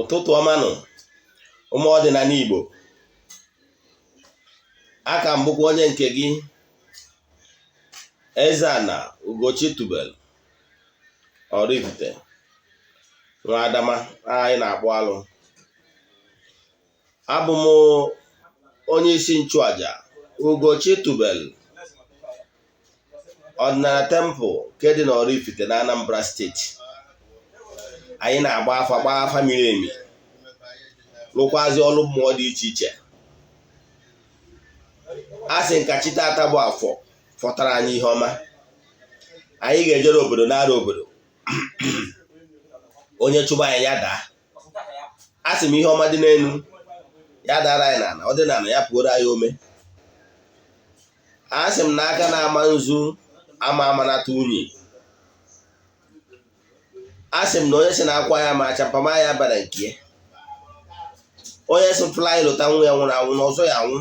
Ụtụtụ ọma nụ, ụmụ ọdịnala Igbo. Aka m bụkwa onye nke gị, Eze-Ana Ugochi tubelu Oraifite, nwa Adama anyị na-akpụ alụ. Abụ m onye isi nchụaja Ugochi tubelu Ọdịnala Temple nke dị n'Oraifite na Anambra Steeti. Anyị na-agba afa, gbaa afa miri emi, rụkwazi ọrụ mmụọ dị iche iche. A sị nka chi tata bụ Afọ fọtara anyị ihe ọma. Anyị ga-ejere obodo nara obodo, onye chụba anyị ya daa. A sị m ihe ọma dị n'elu ya dara anyị n'ala, ọ dị n'ala ya pụoro anyị ome. A sị m na aka na-ama nzu ama amanata unyi. A sị m na onye si na akwa ya ma acha mpama ya bara nke ya. Onye si fly lụta nwa ya nwụrụ anwụ na ọzọ ya anwụ.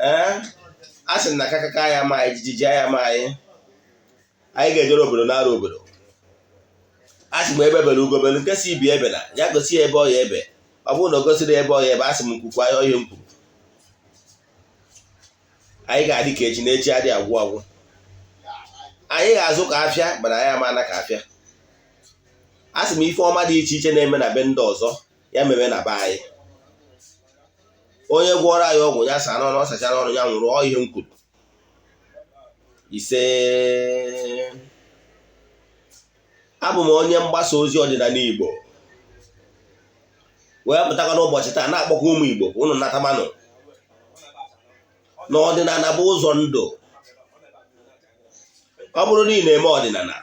Ee, a sị m na kakaka ya ma anyị, jijiji ya ma anyị. Anyị ga-ejere obodo nara obodo. A sị m ebe bere ugo bere, nke si ibi ebe na ya gosi ya ebe ọ ya ebe. Ọ bụrụ na o gosiri ebe ọ ya ebe, a sị m nkwukwu anya ihe m kwuru. Anyị ga-adị ka echi na echi adịghị agwụ agwụ. Anyị ga-azụ ka afịa, mana anyị amana ka afịa. A sị m ife ọma dị iche iche na-eme na be ndị ọzọ ya meme na be anyị. Onye gwọrọ anyị ọgwụ ya saa n'ọnụ, ọ sachara ọnụ ya nwụrụ. Ọ ihe m kwuru. Ise. Abụ m onye mgbasa ozi ọdịnala Igbo, wee pụtakwa n'ụbọchị taa na-akpọkwa ụmụ Igbo ka ụnụ natamanụ na ọdịnala bụ ụzọ ndụ. Ọ bụrụ na ị na-eme ọdịnala,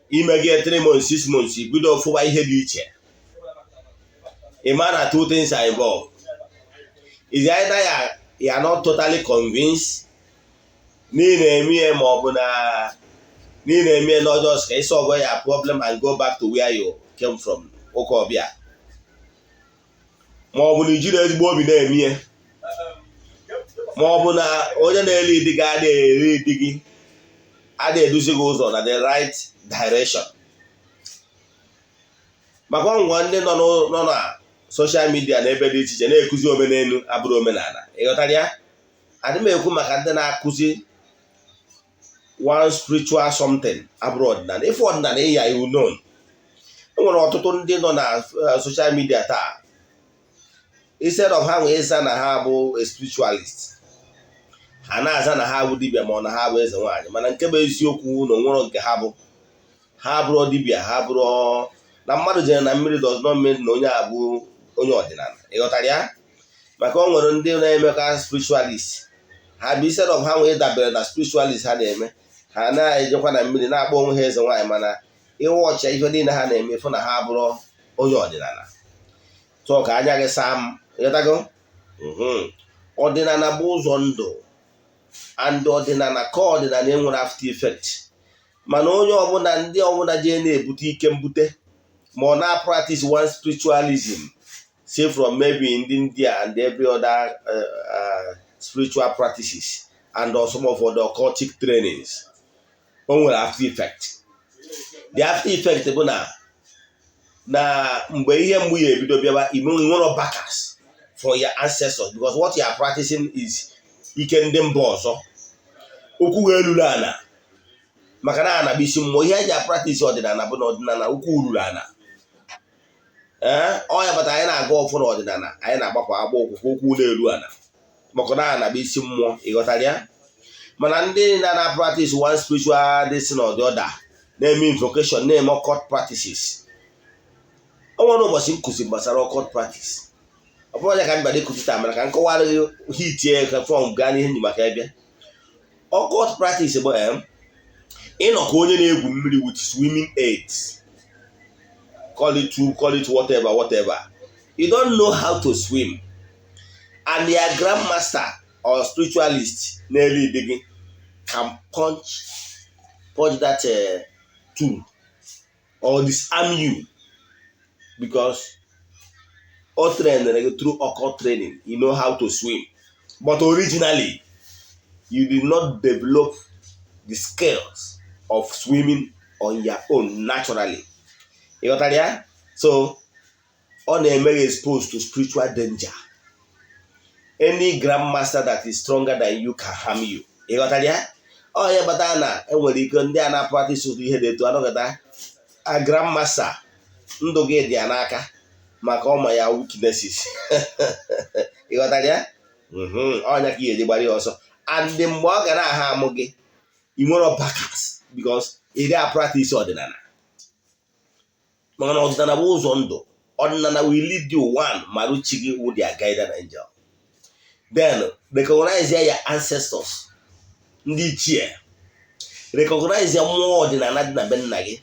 ime gị 3 months, 6 months, bido fụwa ihe dị iche, ị ma na two things are involved. Is either you are not totally convinced na ị na-eme ihe, ma ọ bụ na ị na-eme not just ka ị solve your problem and go back to where you came from, ụka ọbịa, ma ọ bụ na ijiri ezigbo obi na-eme ihe, ma ọ bụ na onye na-eri di gị adịghị eri di gị, adịghị eduzi gị ụzọ na the right direction. Maka ọngwa ndị nọ na social media na ebe dị iche iche na-ekuzi omenelu abụrụ omenala, ịghọtara ya? Adị m ekwu maka ndị na-akụzi one spiritual something abụrụ ọdịnala. Ife ọdịnala ịya iwu known, e nwere ọtụtụ ndị nọ na social media taa, instead of ha nwee ịza na ha bụ a spiritualist, ha na-aza na ha bụ dibịa, ma ọ na ha bụ eze nwaanyị. Mana nke bụ eziokwu na onwero nke ha bụ. Ha bụrụ dibịa, ha bụrụ na mmadụ jere na mmiri does not mean na onye a bụ onye ọdịnala, ịghọtara ya? Maka o nwere ndị na-emeka spiritualist, ha bụ instead of ha nwee dabere na spiritualist ha na-eme, ha na-ejekwa na mmiri na-akpọ onwe ha eze nwaanyị. Mana ịwe ọcha ihe niile ha na-eme, fụ na ha bụrụ onye ọdịnala. Tụọ ka anya gị saa m, ịghọtago? Ọdịnala bụ ụzọ ndụ, and ọdịnala ka ọdịnala enwere after effect. Mana onye ọbụla, ndị ọbụla jee na-ebute ike mbute, ma ọ na-practice one spiritualism, say from maybe ndị India and every other spiritual practices and some of the occultic trainings, o nwere after effect. The after effect bụ na mgbe ihe mgbu ya ebido bịaba, ime nwere backers for your ancestors, because what you are practicing is ike ndị mba ọzọ. Okwu ha eruru ana, maka na ana bụ isi mmụọ. Ihe eji apractice ọdịnala bụ na ọdịnala ukwu ruru ana. Ee, ọ ya bata anyị na-aga ọfụ na ọdịnala anyị na-agbapụ agba ụkwụ ka okwu na-eru ana, maka na ana bụ isi mmụọ, ịghọtara ya? Mana ndị na practice one spiritual this or the other, na-eme invocation, na-eme occult practices. O nwere ụbọchị nkụzi gbasara occult practice. Ọ bụrụ ya ka m bịara ịkụzi taa, mana ka m kọwara gị hitie ka form gaa n'ihe nji maka ebe occult practice bụ ịnọ ka onye na-egwu mmiri with swimming aids, call it tube, call it whatever, whatever. You don't know how to swim, and your grandmaster or spiritualist na-eri gị can punch that tube or disarm you, because o trained gị through occult training. You know how to swim, but originally you did not develop the skills of swimming on your own naturally, ịghọtara ya? So ọ na-eme gị exposed to spiritual danger. Any grandmaster that is stronger than you can harm you. Ị ghọtara ya? Ọ ya kpatara na enwere ike ndị a na-practice ụdị ihe dị etu anọgọta a grandmaster, ndụ gị dị ya n'aka maka ọma ya weaknesses. Ị ghọtara ya? Ọnya ka ị ga-eji gbara ya ọsọ. And mgbe ọ ga na-aha amụ gị, ị nwere backers because ị dị practice ọdịnala, mana ọdịnala bụ ụzọ ndụ. Ọdịnala will lead you. One, marụ chi gị wụ their guardian angel, then recognize your ancestors, ndị ichie, recognize ya mmụọ ọdịnala dị na be nna gị,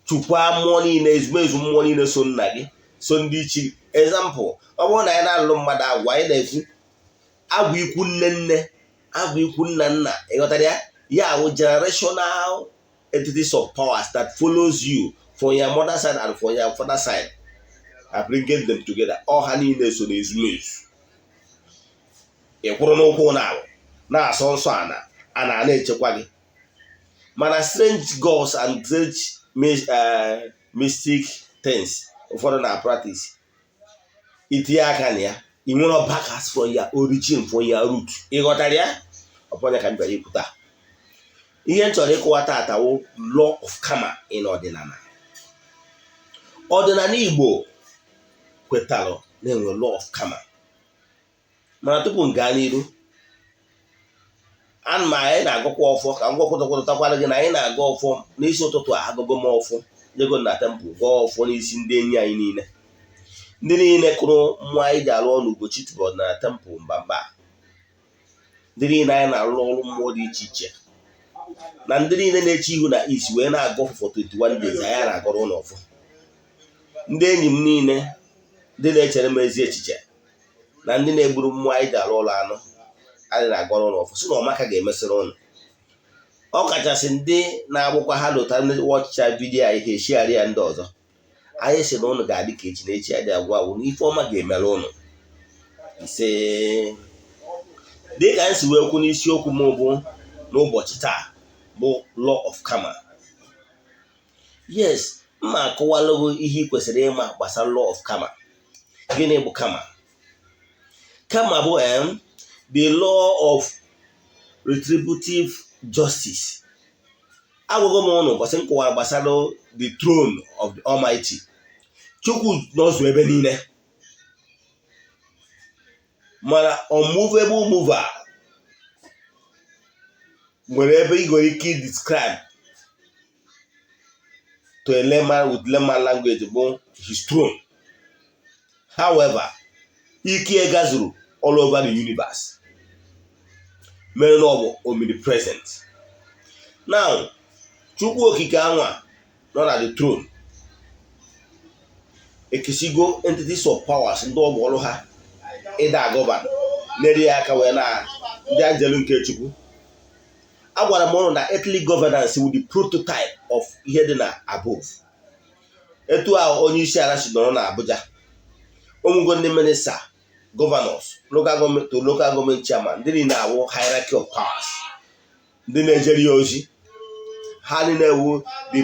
chukwa mmụọ niile, ezumezu mmụọ niile so nna gị, so ndị ichi. Example, ọ bụrụ na anyị na-alụ mmadụ agwa, anyị na-ekwu agwa ikwu nne nne, agwa ikwu nna nna. Ịghọtara ya? Ya wụ generational entities of powers that follows you from your mother side and from your father side. I bringing them together. Ọha niile so n'ezumezu. Ị kwụrụ n'ụkwụ na na-asọ nsọ ana ana na-echekwa gị. Mana strange gods and strange mystic things ụfọdụ na practice, itinye aka na ya, ị nwere backers from your origin, from your root. Ị ghọtara ya? Ọ ka m bịara ikwu taa, ihe m chọrọ ịkụwa taata wụ law of karma in ọdịnala. Ọdịnala Igbo kwetalụ na-enwe law of karma. Mana tupu m gaa n'iru, ana m anyị na-agụkwa ọfọ ka m gwakọtakwara gị na anyị na-aga ọfọ n'isi ụtụtụ a. Agụgụ m ọfọ jego na temple, gọọ ọfọ n'isi ndị enyi anyị niile, ndị niile kụrụ mmụọ anyị ji arụ ọrụ Ugochi tubelu na temple mbamba, ndị niile anyị na-arụ ọrụ mmụọ dị iche iche, na ndị niile na-eche ihu na isi wee na-agụ ọfọ for 21 days. Anyị na-agọrọ ụlọ ọfọ. Ndị enyi m niile, ndị na-echere m ezi echiche, na ndị na-egburu mmụọ anyị ji arụ ọrụ anụ, anyị na-agọrọ ụlọ ọfọ si na ọmaka ga-emesịrị ụnụ. Ọ kachasị ndị na-agbụkwa ha lụta watchịcha video anyị, ha eshigharị ya ndị ọzọ. Anyị sị na ụnụ ga-adị ka echi na echi adị agwụ agwụ, na ife ọma ga-emere ụnụ. Ise. Dịka anyị si wee kwu n'isiokwu m bụ n'ụbọchị taa bụ law of karma. Yes, mma akọwalụgo ihe ị kwesịrị ịma gbasara law of karma. Gịnị bụ karma? Karma bụ the law of retributive justice. Agwago m ụnụ ụbọchị m kọwara gbasara the throne of the Almighty. Chukwu nọzụ ebe niile, mana unmovable mover nwere ebe ị nwere ike describe to a layman with layman language bụ his throne. However, ike gazuru all over the universe mere na ọ bụ omnipresent. Now, Chukwu Okike anwa nọ na the throne ekesigo entities of powers, ndị ọ bụ ọrụ ha ịda agọva nyere ya aka, wee na ndị anjelu nke Chukwu. Agwara m ụnụ na earthly governance with the prototype of ihe dị na above. Etu a onye isi ala si nọrọ na Abuja, onwego ndị minister, governors, local government to local government chairman, ndị niile awụ hierarchy of powers, ndị na-ejere ya ozi. Ha niile ewu the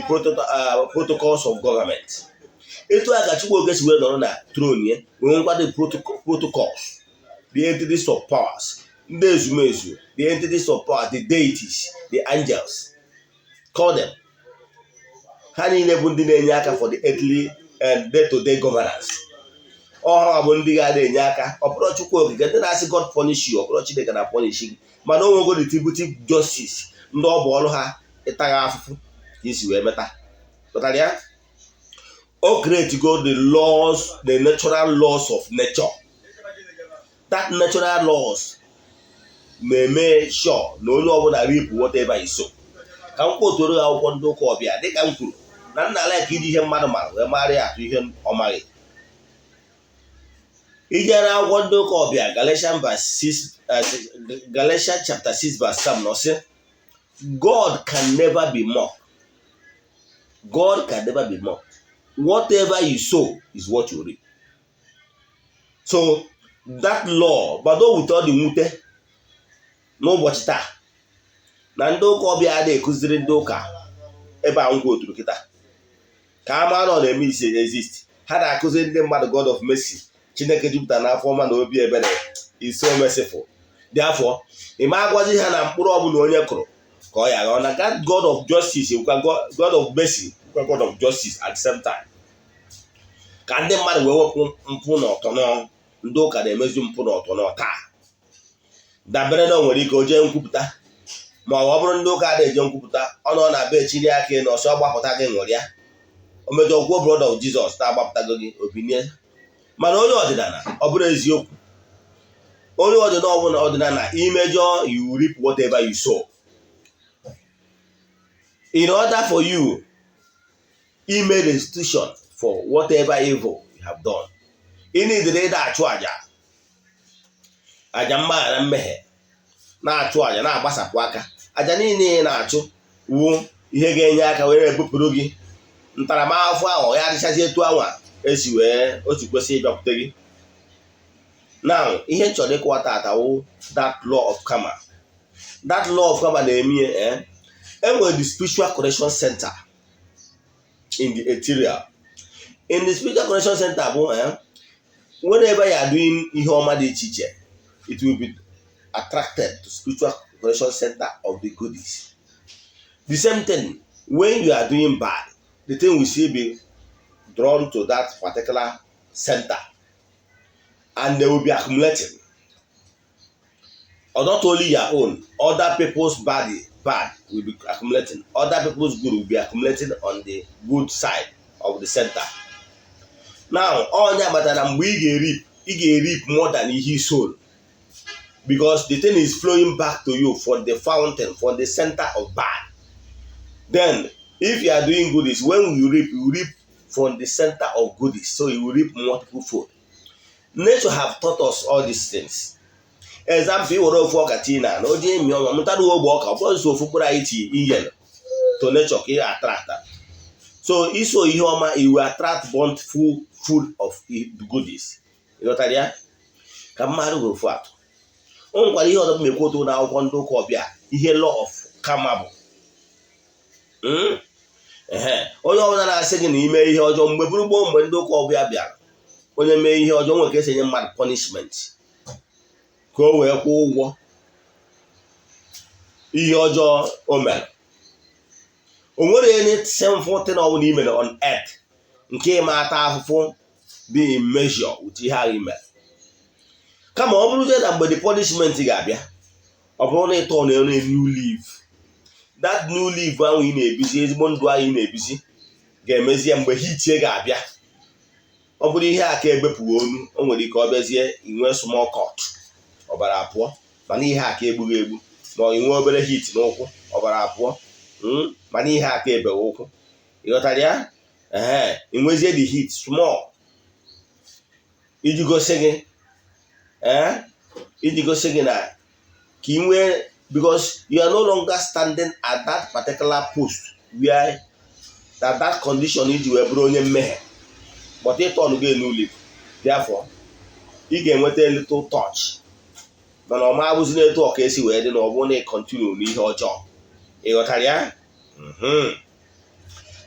protocols of government. Etu a ka Chukwu Okike si wee nọrọ na throne ya, wee nwekwa the protocols, the entities of powers, ndị ezumezu, the entities of power, the deities, the angels, call them. Ha niile bụ ndị na-enye aka for the earthly and day to day governance. Ọha bụ ndị ga na-enye aka. Ọ bụrụ Chukwu Okike, ndị na-asị God punish you, ọ bụrụ Chineke na punish gị, mana o nwego retributive justice, ndị ọ bụ ọrụ ha ịtagha afụfụ ka isi wee meta. Pụtara ya, o create go the laws, the natural laws of nature. That natural laws na-eme sure na onye ọbụla reap whatever is so. Ka m kwotoro ya akwụkwọ ndị ụka ọbịa, dịka m kwuru na nna ala ka iji ihe mmadụ mara wee mara ya atụ ihe ọ maghị. Ijere akwụkwọ ndị ụka ọbịa, Galatians verse 6, Galatians chapter 6 verse 7, nọ sị, "God can never be mocked." God can never be mocked. Whatever you sow is what you reap. So that law gbado wute. Ọ dị mwute n'ụbọchị taa na ndị ụka ọbịa na-ekụziri ndị ụka ebe a ngwa oturu kịta. Ka a maa na ọ na-eme isi exist. Ha na-akụzi ndị mmadụ God of mercy, Chineke jupụtara n'afọ ọma na obi ebere, is so merciful. Therefore, ị ma agwazi ha na mkpụrụ ọbụla onye kụrụ ka ọ ya ghọọ, na God of justice bụkwa God of mercy, bụkwa God of justice at the same time, ka ndị mmadụ wee wepụ mpụ na ọtọnọ. Ndị ụka na-emezi mpụ na ọtọnọ taa, dabere na o nwere ike o jee nkwupụta, ma ọ bụrụ ndị ụka na-eje nkwupụta, ọ nọ na be chiri aka na ọsọ gbapụta gị, ṅụrịa. O mejọ kwuo blood of Jesus na-agbapụtago gị, obinie. Mana onye ọdịnala, ọ bụrụ eziokwu, onye ọdịnala ọbụla, ọdịnala, imejọ, you reap whatever you sow. In order for you ime restitution for whatever evil you have done, ị nidere ịda achụ àjà, àjà mgbaghara mmehie, na-achụ àjà, na-agbasapụ aka. Àjà niile ị na-achụ wu ihe ga-enye aka were ebupụrụ gị ntaramahụhụ ahụ. Ya adịchazi etu anwa esi wee otu kwesị ịbịakwute gị. Now, ihe m chọrọ ịkọwa tata wụ that law of karma. That law of karma na-eme, enwere the spiritual correction center in the ethereal. In the spiritual correction center bụ, whenever you are doing ihe ọma dị iche iche, it will be attracted to spiritual correction center of the goodies. The same thing, when you are doing bad, the thing will still be drawn to that particular center and they will be accumulating. Or not only your own, other people's bad will be accumulating, other people's good will be accumulating on the good side of the center. Now, onye kpatara mgbe ị ga-erip, ị ga-erip more than ihe sow, because the thing is flowing back to you from the fountain, from the center of bad. Then if you are doing goodies, when you reap, you reap from the center of goodies, so you will reap multiple fold. Nature have taught us all these things. Example, iwere ofu ọka tii na o jee mịa ọnwa mụtara ogbe ọka, ọ bụrụ ofu mkpụrụ anyị tii iyel to nature ka ị attract. So iso ihe ọma, you will attract bountiful food of goodies. Ịghọtara ya? Ka mmadụ gụrụ ofu atụ, o nwekwara ihe ọzọ m ekwu otu na akwụkwọ ndị ụka ọbịa, ihe law of karma bụ. Ehe, onye ọbụla na-asị gị na ime ihe ọjọọ, mgbe bụrụ gboo, mgbe ndị ụka ọbịa bịara, onye mee ihe ọjọọ, nwere ka esi enye mmadụ punishment ka o wee kwụọ ụgwọ ihe ọjọọ o mere. O nwere any sinful thing ọbụla i mere on earth nke ịma ata afụfụ dị in measure with ihe ahụ i mere. Kama ọ bụrụzie na mgbe the punishment ga-abịa, ọ bụrụ na ịtọ na new leaf, that new leaf ahụ ị na-ebizi, ezigbo ndụ ahụ ị na-ebizi, ga-emezi ya mgbe hitie ga-abịa. Ọ bụrụ ihe aka egbepụghị onu, o nwere ike ọ bịazie inwe small cut, ọbara apụọ, mana ihe aka egbughị egbu, ma ọ inwe obere hit n'ụkwụ, ọbara apụọ, mana ihe aka ebeghị ụkwụ. Ịghọtara ya? Ee, inwezie the hit small iji gosi gị, ee, iji gosi gị na ka ị nwee, because you are no longer standing at that particular post where that condition iji wee bụrụ onye mmehie, but ị turn go new leaf. Therefore, ị ga-enweta little touch, mana ọ ma abụzi n'etu ọ ka esi wee dị na ọ bụrụ na ị continue n'ihe ọjọọ. Ị ghọtara ya?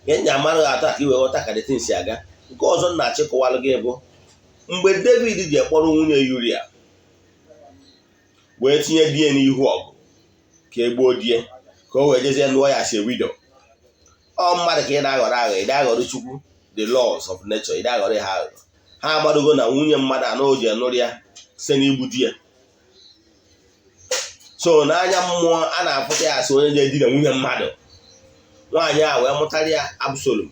Ihe nya amaghị atọ ka ị wee ghọta ka the thing si aga. Nke ọzọ m na-achịkọwalụ gị bụ mgbe David ji ekpọrọ nwunye Yuria wee tinye die n'ihu ọgụ ka e gbuo die, ka o wee jezie nụọ ya as a widow. Ọ mmadụ ka ị na-aghọrọ aghọ, ị na-aghọrọ Chukwu, the laws of nature, ị na-aghọrọ ha aghụghọ. Ha amadogo na nwunye mmadụ anọ o ji anụrụ ya site n'igbu di ya. So n'anya mmụọ, a na-afụta ya asị onye na-edina nwunye mmadụ. Nwaanyị a wee mụtara ya Absalom.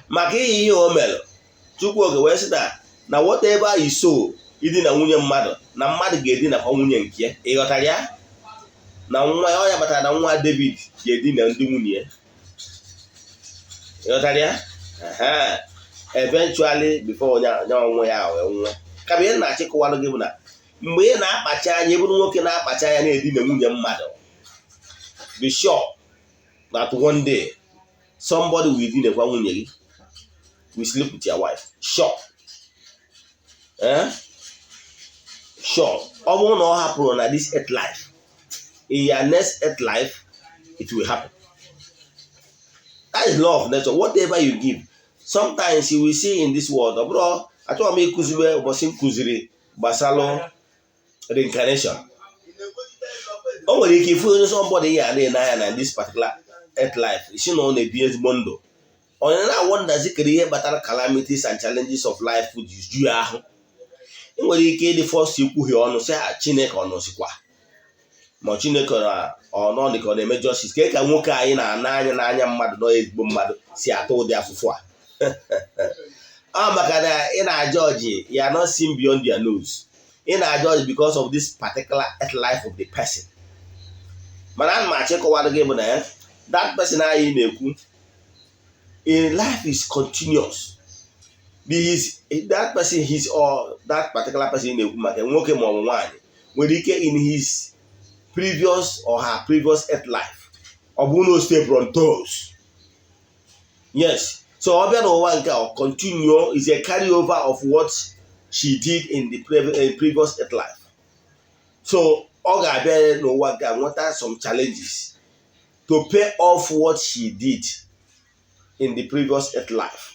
Maka ihe ihe o mere, Chukwu oge wee sị na whatever you sow, idina nwunye mmadụ, na mmadụ ga-edinakwa nwunye nke ya. Ị ghọtara ya? Na nwa ya, ọ ya kpatara na nwa David ga-edina ndị nwunye ya. Ị ghọtara ya? Eventually, before onye onwe ya wee nwụọ. Kama ihe na-achịkọwalụ gị bụ na mgbe ị na-akpacha anya, ịbụrụ nwoke na-akpacha anya na-edina nwunye mmadụ, be sure that one day somebody will dinekwa nwunye gị, will sleep with your wife. Sure, eh? Sure. Ọ bụrụ na ọ hapụrụ na this earth life, in your next earth life it will happen. That is why mgbe ụfọdụ ị na-anya That is law of nature. Whatever you give, sometimes you will see in this world. Ọ bụrụ achọghị m ịkụziwe ụbọchị m kụziri gbasalụ reincarnation. O nwere ike ifu onye, somebody ya na-ene anya na this particular earth life, isi na ọ na-ebi ezigbo ndụ, onye na-awọndazi kere ihe kpatara calamities and challenges of life ji ju ya ahụ. Ị nwere ike ịdị first ikwuhie ọnụ sị ha, "Chineke ọ nọzikwa? Ma Chineke ọ dị ka ọ na-eme justice ka ka nwoke anyị na-ana anya n'anya mmadụ nọ ezigbo mmadụ si ata ụdị afụfụ a?" Ọ maka na ị na-aja ọjị ya not seen beyond their nose. Ị na-aja ọjị because of this particular earth life of the person. Mana ana m achọ ịkọwara gị bụ na ya that person anyị na-ekwu in life is continuous. His that person, his or that particular person ị na-ekwu maka, nwoke ma ọ bụ nwaanyị, nwere ike in his previous or her previous earth life, ọ bụ na o step on toes, yes. So ọ bịa n'ụwa nke a, ọ continue, is a carry over of what she did in the previous earth life. So ọ ga-abịa n'ụwa nke a nweta some challenges to pay off what she did in the previous earth life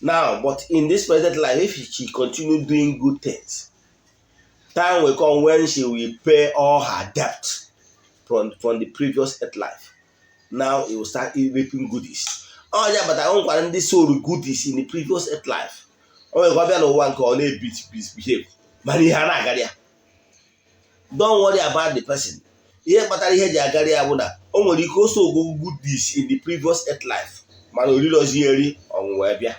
now. But in this present life, if she continue doing good things, time will come when she will pay all her debt from the previous earth life. Now he will start reaping goodies. Ọ ya bata o nwekwara ndị sowed goodies in the previous earth life. O nwere ka ọ bịa n'ụwa nke ọ na-ebit misbehave, mana ihe a na-agara ya. Don't worry about the person. Ihe kpatara ihe ji agara ya bụ na o nwere ike o sow goodies in the previous earth life, mana orirozi eri ọnwụ wee bịa,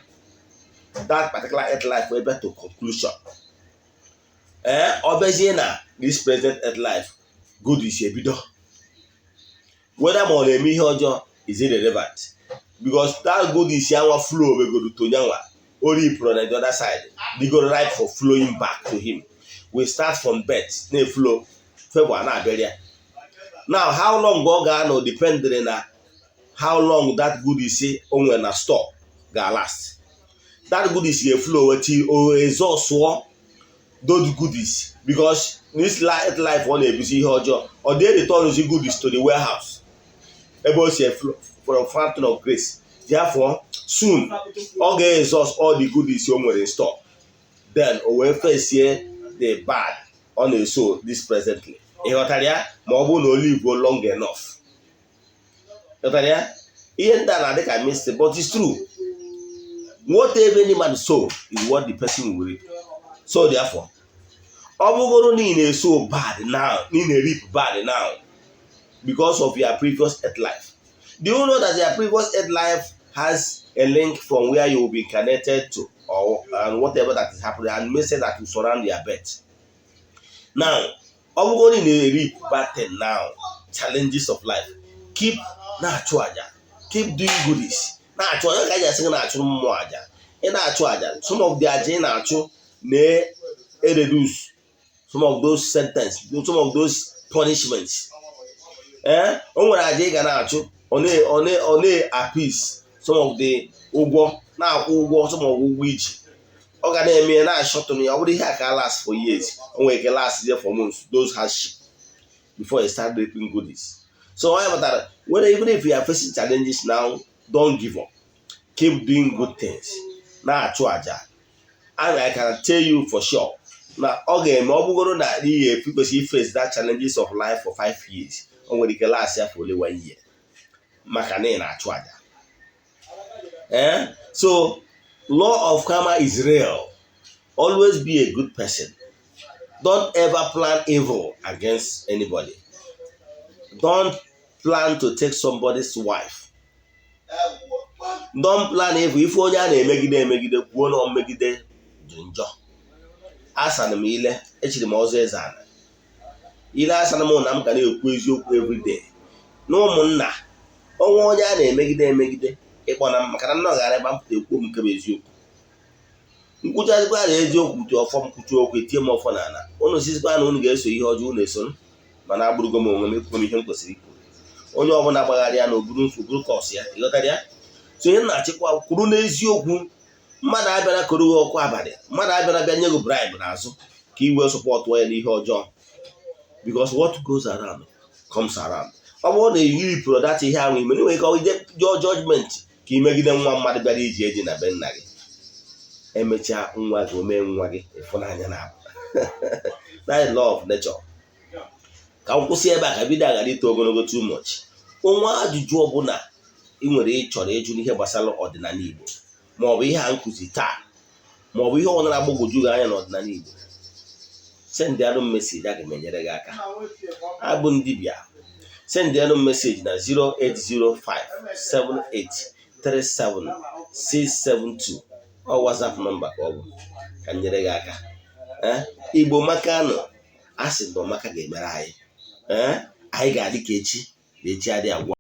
that particular earth life wee bịa to conclusion. Ee, ọ bịazie na this present earth life, goodies ebido. Whether ma ọ na-eme ihe ọjọọ is irrelevant, because that goodies yanwa flow megoro to nyanwa o ripụrụ na the other side, digoro right for flowing back to him. We start from birth na-eflow, favor na-abịara ya. Now, how long ọ ga-anọ depending na how long that goodies o nwere na store ga-last. That goodies ga-eflow till o exhaust those goodies, because this life ọ na-ebuzi ihe ọjọọ, ọ dị return goodies to the warehouse ebe o si eflow from fountain of grace. Therefore, soon ọ ga-exhaust all the goodies o nwere in store. Then o wee fesie the bad ọ na-eso this presently. Ị ghọtara ya? Ma ọ bụrụ na o live long enough. Ghọtara ya? Ihe ndị a na-adị ka mystery, but it's true. Whatever any man sow is what the person will reap. So therefore, ọ bụgoro na ị na-eso bad now, na ị na-reap bad now because of your previous earth life, do you know that your previous earth life has a link from where you will be connected to or and whatever that is happening and message that will surround your birth? Now, ọ bụgoro na ị na-reap bad thing now, challenges of life, keep na-achụ aja, keep doing goodies, na-achụ aja. Ka a ji asị gị na-achụrụ mmụọ aja. Ị na-achụ aja, some of the aja ị na-achụ na-reduce some of those sentence, some of those punishments. Ee, o nwere aja ị ga na-achụ, ọ na-appease some of the ụgwọ na-akwụ ụgwọ, some of ụgwọ iji ọ ga na-eme ya na-ashọtụrụ ya. Ọ bụrụ ihe a ka last for years, o nwere ike last there for months, those hardship, before you start reaping goodies. So onye pụtara, whether even if you are facing challenges now, don't give up. Keep doing good things, na-achụ aja, and I can tell you for sure na ọ ga-eme. Ọ bụgoro na ihe kwesịrị face that challenges of life for 5 years, o nwere ike last ya for only one year, maka na ị na-achụ aja. Eh, so law of karma is real. Always be a good person. Don't ever plan evil against anybody. Don't plan to take somebody's wife. Don't plan evil. Ife onye a na-emegide emegide, kwuo na mmegide dị njọ. Asana m ile echiri m ọzọ eze ana ile asana m na m ga na-ekwu eziokwu everyday na ụmụnna. Ọnwa onye a na-emegide emegide, ịkpọ na m, maka na nna ọ gara ebe m pụta ekwu m nke bụ eziokwu. Nkwuchazikwa na eziokwu dị ọfọ m kwuchi okwu, etie m ọfọ n'ala. Unu sizikwa na unu ga-eso ihe ọjọọ, unu eso, mana agbụrụgo m onwe m. Ekwugo m ihe m kwesịrị ikwu. Onye ọbụla gbagharịa na oburu nsogbu curse ya. Ịghọtara ya? So ihe m na-achịkwa kwuru n'eziokwu. Mmadụ abịara koro gị ọkụ abalị, mmadụ abịara bịa nye gị bribe n'azụ ka i wee support ya n'ihe ọjọọ, because what goes around comes around. Ọ bụrụ na iwipụrụ data ihe ahụ ime, nwere ike ije jụọ judgement ka imegide nwa mmadụ bịara iji eji na be nna gị. Emechaa, nwa gị omee nwa gị ịfụnanya na that is law of nature. Ka m kwụsị ebe a ka video a ghara ito ogologo too much. Onwe ajụjụ ọbụla ị nwere, ị chọrọ ịjụ n'ihe gbasara ọdịnala Igbo, maọbụ ihe a nkụzi taa, maọbụ ihe ọbụla na-agbagwoju gị anya n'ọdịnala Igbo, send ịanụ message, aga m enyere gị aka. Abụ m dibịa. Send ịanụ message na 08057837672. Ọ WhatsApp number ka ọ bụ, ka m nyere gị aka. Ee, Igbo maka nụ a sị na ọmaka ga-emere anyị. Ee, anyị ga-adị ka echi na echi adịghị agwụ.